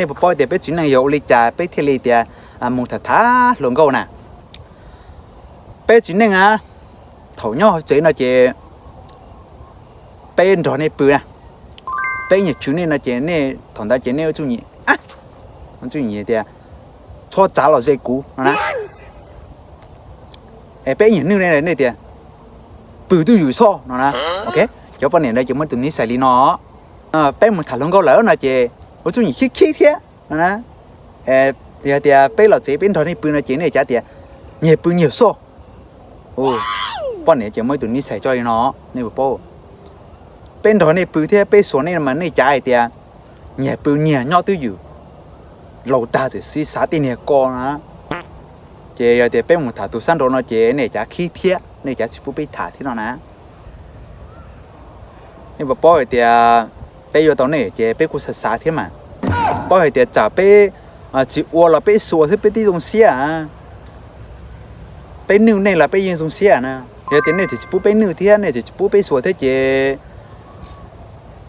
Nej puas paub tias peb txiv neej yog ua li cas peb thiaj li tias mus tham tham hluas nkauj na? Peb txiv neej a, thaum nyob hauv tsev no ces peb nrog nej pw na, peb nyuam chwv nej no ces nej thaum ntawd ces nej ua txuj nyi, ua txuj nyi tias txhob txav los ze kuv no na. Es peb nyuam nwj nej tias pw twj ywm xoj no na. Ok, cov poj niam ntawd ces muaj tus nij xais li no. Peb mus tham hluas nkauj lawm no ces ua txuj nyi khib khib thiab no na. Yog tias peb los tsev peb nrog nej pw no ces nej cav tias nyias pw nyias xoj. Poj niam ces muaj ib tus nij xais coj li no, nej puas paub? Peb nrog nej pw thiab peb xuas nej mas nej cav hais tias nyias pw nyias nyob twj ywm, laus tag txawm xib xav tej niag ko na. Ces yog tias peb mus tham tus sab nraud no ces nej cav khib thiab nej cav tsis pub peb tham thiab no na. Nej puas paub hais tias peb yuav tau nej ces peb kuj xav xav thiab mas. Paub hais tias txawm peb tsis ua los peb xuas xwb peb twb zoo siab. Peb nwj nej los peb yeej zoo siab na. Yog tias nej tseem tsis pub peb nwj thiab nej tseem tsis pub peb xuas thiab ces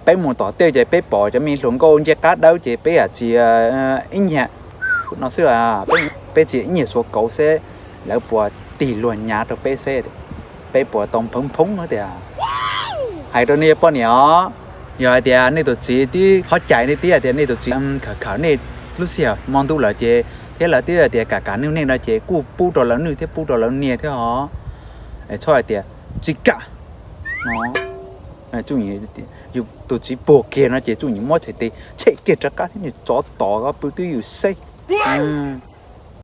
peb mus tom tej ces peb pom cov me hluas nkauj ncej qab dawb ces peb hais tias ib nyuag no xwb, peb txiav ib nyuag xuas kauv seb lawv puas tig luag nyav rau peb seb peb puas tau nphoob nphoob tias. Hais rau nej poj niam os, yog hais tias nej tus txiv twb qhov cai nej twb hais tias nej tus txiv khawm khawm nej lub sij hawm hmo ntuj lawm ces thiab lawv twb hais tias kam kam nwj nej no ces kuj pub rau lawv nwj thiab pub rau lawv nias thiab os. Txhob hais tias tsis kam. Yus tus txiv puag kiag no ces txuj nyi muab txhais tes tshem kiag rov qab thiab nws tsov tom koj pw twj ywm xwb.